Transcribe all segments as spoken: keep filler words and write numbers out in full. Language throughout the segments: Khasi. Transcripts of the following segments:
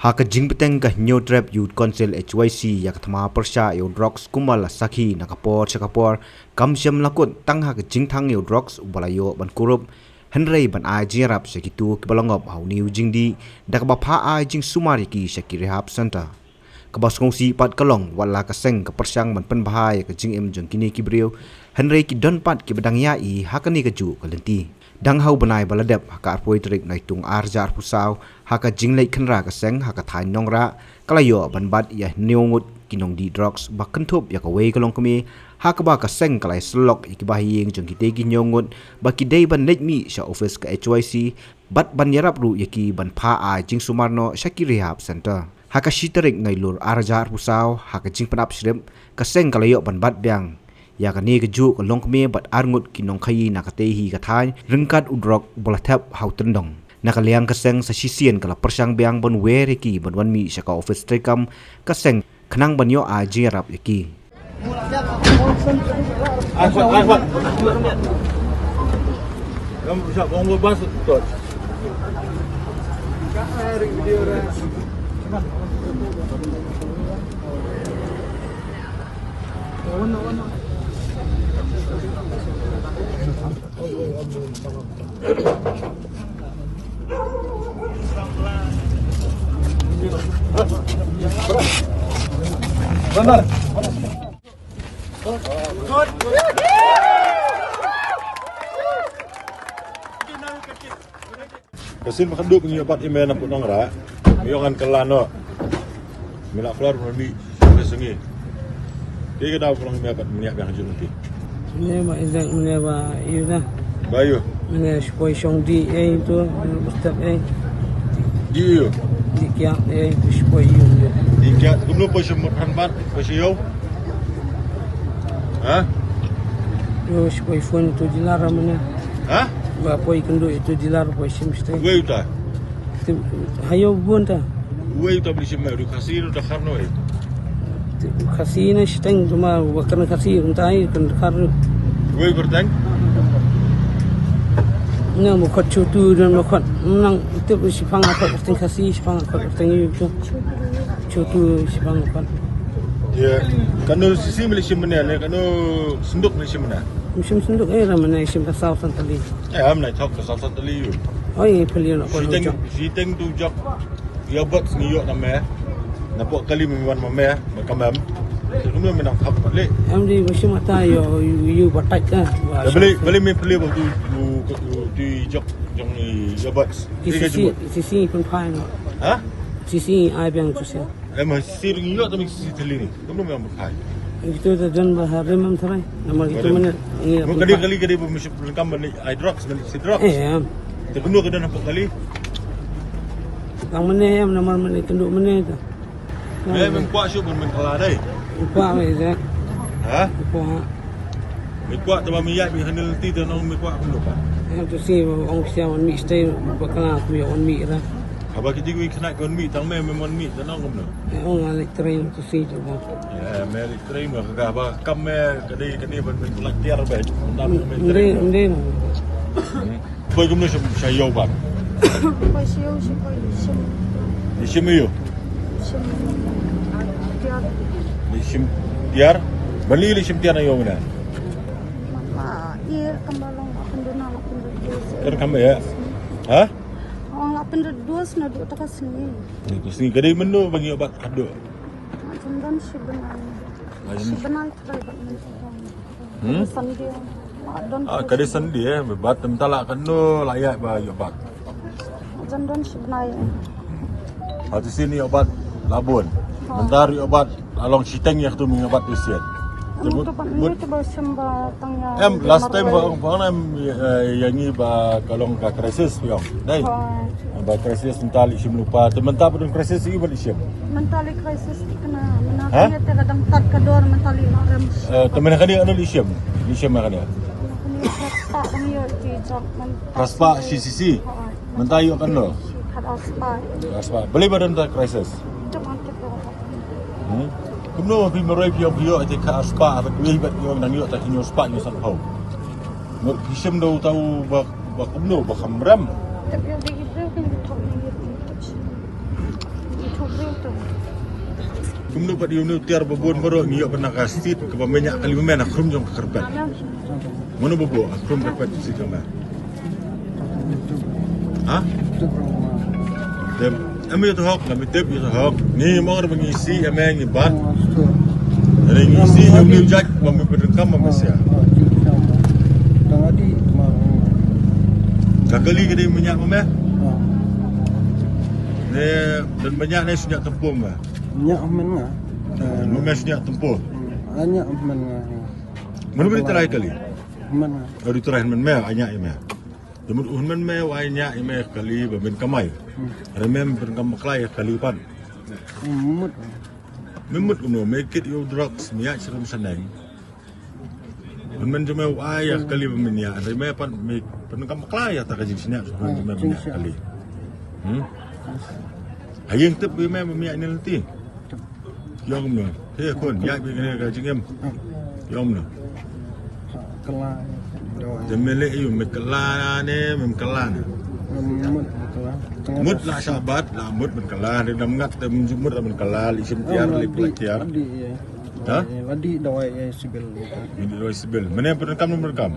Ha ka jingbteng ka Hynñiewtrep Youth Council H Y C ïa ka thma pyrshah ïa u drugs kumba la sakhi na ka por sha ka por, kam shym la kut tang ha ka jingthang ïa u drugs uba la ïoh ban kurup, hynrei ban ai jingïarap sha kito kiba la ngop ha une u jingdih da kaba phah ai jingsumar ïa ki sha ki rehab center. Kaba sngewsih pat ka long, wat la ka seng ka pyrshang ban pynbha ïa ka jingim jong kine ki briew, hynrei ki don pat kiba dang ïa i ha kane kajuh ka lynti. Dang ha u bnai ba la dep, ha ka arphew tarik Naitung ar hajar arphew saw, ha ka jingleit khynra ka seng ha ka thaiñ Nongrah, ka la ïoh ban bat ïa hynñiew ngut ki nongdih drugs ba kynthup ïa kawei ka longkmie, ha kaba ka seng ka la ïasyllok ïa ki bahaïing jong kitei ki hynñiew ngut ba ki dei ban leit mih sha office ka H Y C bad ban ïarap ruh ïa ki ban phah ai jingsumar noh sha ki rehab center. Ha ka shi tarik Nailur ar hajar arphew saw, ha ka jingpynap shrip, ka seng ka la ïoh ban bat biang ïa kane kajuh ka longkmie bad ar ngut ki nongkhaïi na katei hi ka thaiñ ryngkat u drug ba la thep ha u tyndong. Na ka liang ka seng sa shisien ka la pyrshang biang ban wer ïa ki ban wan mih sha ka office treikam ka seng khnang ban ïoh ai jingïarap ïa ki. Ka sien ba khadduh ngi ïoh bat ïa me na pud Nongrah. Me ïoh ngan kylla noh. Me la flor me mih me sngi. Te ka daw flor me bat me ïa biang jong ti. Mane ba izak mane ba yu da. Ba yu. Mane shipoi shong di ei tu, mane ba step ei. Di yu. Di kiak ei, shipoi yu. Di kiak, kumno poi shong mut han bat, poi shong yu. Ha? Yo shipoi phone tu dilar mane. Ha? Ba poi kynduh itu dilar poi shim stai. Wei uta. Hayo bun ta. Wei uta beli shim mai, ru Khasi ru Dakhar no eh. Khasi na shiteng tu ma, wa kena Khasi, untai kena Dakhar. Wei berteng? Na mo khot chutu dan mo khot. Nang itu shipang akot berteng Khasi, shipang akot berteng yu tu. Chutu shipang akot. Ya, kano sisi meli shim mane, kano senduk meli shim mane. Shim senduk eh, ra mane shim ka saw santali. Eh, am na chok ka saw santali yu. Oi, peli na ko. Shiteng, shiteng tu jok. Ïa bat sngi ïoh na me. Na pok kali me wan ma me, me kamem. Te kumno me nang thap pat le. Em di ba shim ata ïoh, ïoh, ïoh batai ka. Beli, beli me peli ba tu, tu, tu, tu jok jong ïa bat. Sisi, sisi pun phai no. Ha? Sisi ai biang tu sia. Em sisi ring ïoh ta me sisi thali ni. Kumno me nang phai. Itu ta jan ba harim am tharai. Nama itu mana. Mo kali kali kali ba me shim kam ba ni ai drugs, ba ni si drugs. Eh, em. Te kumno ka don hapoh kali. Tang mane em namar mane tunduk mane tu. Eh, men kwah shuh ban men kala dei. Kwah me je. Ha? Kwah. Me kwah taba me ïaid me handle ti te nong me kwah kumno pa. Em tu si ong sia wan mi stay bakala ku ïa wan mi ra. Haba ki ti ku khnai wan mi tang me me wan mi te nong kumno. Eh, ong alik train tu si tu ba. Eh, me alik train ba ka ba kam me ka dei ka dei ban men lak tiar ba. Ndei, ndei. Poi kumno shim sha ïew bad. Poi sha ïew, shim poi shim. Shim ïew. Shim tiar. Shim tiar. Bali li shim tiar na ïew na. Ma, ïa kam ba long pynduh na pynduh. Kan kam ya. Ha? Long pynduh dos na duh taka sngi. Ni tu sngi ka dei mynno ba ngi ïoh bat khadduh. Jam don shi bnai. Shi bnai trai bat mynta. Hmm? Sunday. Ah, ka dei Sunday eh, me bat mynta la kano la ïa ba ïa bat. Jan don shi bnai. Ha tu sini ïa bat la bun. Mynta ïa bat la long shiteng ïa tu me ïa bat tu sien. Em, last time ba ba em ïa ngi ba ka long ka crisis ïa. Dei. Ba crisis mynta li shim lypa. Te mynta ba don crisis ïa ba li shim. Mynta li crisis. Kane mynta kane te ka dang tat ka dor mynta li la rem. Eh, te mynta kane ano li shim? Li shim mynta kane. Kane ka spah dang ïoh ti jok mynta. Ka spah shi sisi. Mynta ïoh kano? Ka spah. Ka spah. Beli badan ta crisis. Jok mynta ka. Hmm. Kumno phi maroi phi ïoh phi ïoh te ka spah ba dui ba ïoh nang ïoh ta ki ïoh spah ïoh san pau. Ngut ki shim do tau ba ba kumno ba kham rem. Te ïoh di ki breu kan ki thok ni ïoh ti. Kumno pat ïa une u tiar ba bun baroh ngi ïoh ban na ka seat kaba me ñiah kali ba me na khrum jong ka carpet. Mano ba buh ha khrum carpet seat ka me? Ha? Te em ïa to hok, la me tip ïa to hok. Ngi mong ba ngi isih ïa me ngi bat. Hynrei ngi isih ïa une u jait ba me pyndonkam ba me sha. Ka kali ka dei me ñiah ba me. Ne don ba ñiah ne shu ñiah tempo me. Ñiah hynmen nga. Hynmen me shu ñiah tempo. Hmm, ah, ñiah hynmen nga. Mano ba dei trai kali? Hynmen nga. Oh, dei trai hynmen me, ah, ñiah ïa me. Te mut hynmen me u ai ñiah ïa me kali ba men kamai. Hmm. Hynrei me pyndonkam bakla ïa kali pat. Hmm, mut. Me mut kumno, me kit ïa u drugs, me ïaid sha rum sha neng. Hynmen jong me u ai ïa kali ba men ñiah, hynrei me pat me pyndonkam bakla ïa ta ka jingsñiah jong me ba men ñiah kali. Hmm? Ha ïing tip ïa me ba me ïaid ne lynti. Ïa kumno. He khun, ïaid beit kane ka jingim. Ïa kumno. Te me leh ïa u, me kylla ne mem kylla ne? Mut la shah bat, la mut men kylla, ne dang ngat te mut la men kylla, leh shim tiar, leh pla tiar. Ha? Eh, la dih dawai, eh, civil. Dih dawai civil. Mane pyndonkam ne pyndonkam?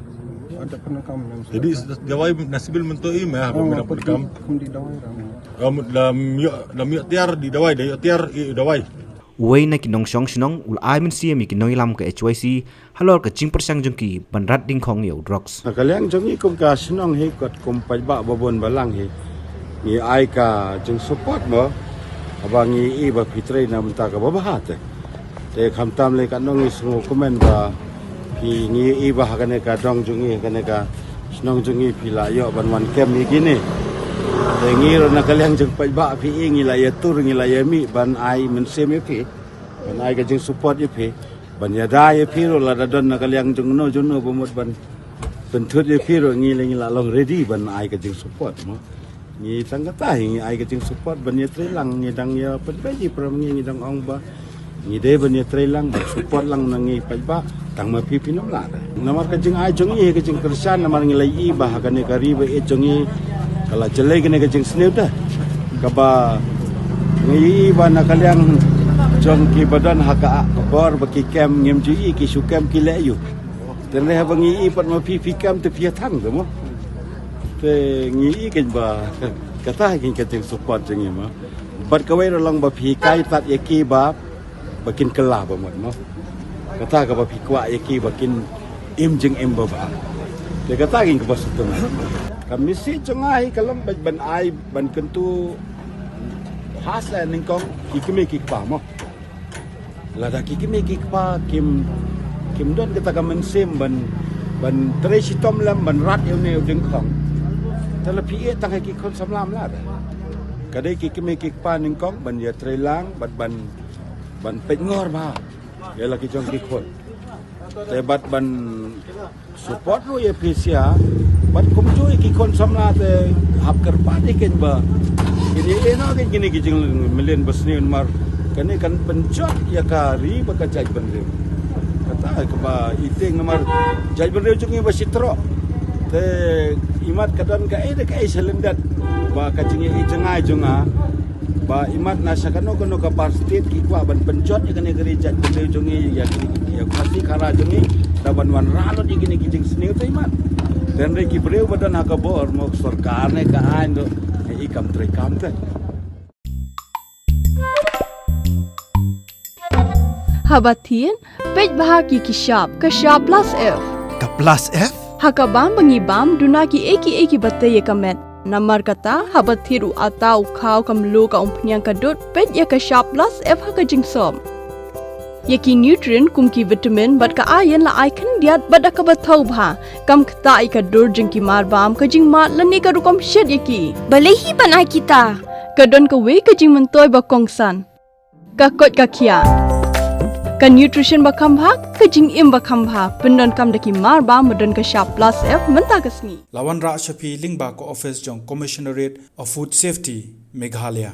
Ada pyndonkam ne. Jadi dawai na civil mynta i me ha pyndonkam. Dih dawai ram. Ram lam ïoh, lam ïoh tiar dih dawai, da ïoh tiar i dawai. Uwei na ki nongshong shnong u la ai mynsiem ïa ki nongïalam ka H Y C halor ka jingpyrshang jong ki ban rat dyngkhong ïa u drugs. Na ka liang jong ngi kum ka shnong hi kot kum paidbah ba bun balang hi. Ngi ai ka jingsupport mo. Haba ngi i ba phi trei na bynta kaba bha te. Te khamtam lei katno ngi sngewkmen ba phi ngi i ba ha kane ka dong jong ngi, ha kane ka shnong jong ngi phi la ïoh ban wan kem ïa kine. Te ngi ruh na ka liang jong paidbah phi i ngi la ïatur, ngi la ïamih ban ai mynsiem ïa phi. Ban ai ka jingsupport ïa phi. Ban ïada ïa phi ruh lada don na ka liang jong no jong no ba mut ban pynthut ïa phi ruh ngi la, ngi la long ready ban ai ka jingsupport mo. Ngi tang kata hi ngi ai ka jingsupport ban ïatrei lang, ngi dang ïa pynbeit ïa para ngi, ngi dang ong ba ngi dei ban ïatrei lang, ban support lang na ngi paidbah, tang ma phi phin ym lah. Namar ka jingai jong ngi ka jingkyrshan, namar ngi la i ba ha kane ka ri ba ïeit jong ngi ka la jlei kane ka jingsniew te. Kaba ngi i ba na ka liang jong ki ba don ha ka, ka bor ba ki kem ngim ju i ki shu kem ki leh ïa u. Te hynrei haba ngi i pat ma phi phi kem te phi ïa thang te mo. Te ngi i kein ba kata hi kein ka jingsupport jong ngi mo. Bad kawei ruh long ba phi kai tad ïa ki ba, ba kin kylla ba mut mo. Kata kaba phi kwah ïa ki ba kin im jingim ba bha. Te kata kein kaba sutun. Ka message jong nga hi ka long ban, ban ai ban kyntu ha sla nyngkong ki kmie ki kpa mo. Lada ki kmie ki kpa kim, kim don kata ka mynsiem ban, ban trei shitom lem ban rat ïa une u dyngkhong. Te la phi ïeh tang ha ki khun samla ym lah de. Ka dei ki kmie ki kpa nyngkong ban ïatrei lang bad ban, ban peit ngor bha ïa la ki jong ki khun. Te bad ban support ruh ïa phi sha. Bad kumjuh ïa ki khun samla te hap kyrpad ïa kein ba kin ïeh noh kein kine ki jingmlien basniew namar kane kan pynjot ïa ka ri bad ka jaitbynriew. Kata kaba i tieng namar jaitbynriew jong ngi ba shi troh. Te imat ka don kaei da kaei sha lyndet ba ka jingïeit jong nga jong nga. Ba imat na sha kano kano ka par state ki kwah ban pynjot ïa kane ka ri jaitbynriew jong ngi ïa ki, ïa Khasi Khara jong ngi da ban wanrah lut ïa kine ki jingsniew te imat. Te hynrei ki briew ba don ha ka bor mo sorkar ne ka aiñ do ne i kam trei kam te. Haba thied, peit bha ki ki shap, ka shap plus F. Ka plus F? Ha ka bam ba ngi bam, duna kiei kiei kiba tei ïa ka met. Namar kata, haba thied u atta u khaw ka mluh ka umphniang ka dud, peit ïa ka shap plus F ha ka jingsop. Ïa ki nutrient kum ki vitamin bad ka iron la ai khyndiat bad da kaba thaw bha. Kam ktah ïa ka dur jong ki mar bam ka jingmad lane ka rukom shet ïa ki. Balei hi ban ai kita? Ka don kawei ka jingmyntoi ba kongsan. Ka koit ka khiah. Ka nutrition ba kham bha, ka jingim ba kham bha, pyndonkam da ki mar bam ba don ka shap plus F mynta ka sngi. La wanrah sha phi lyngba ka office jong Commissionerate of Food Safety, Meghalaya.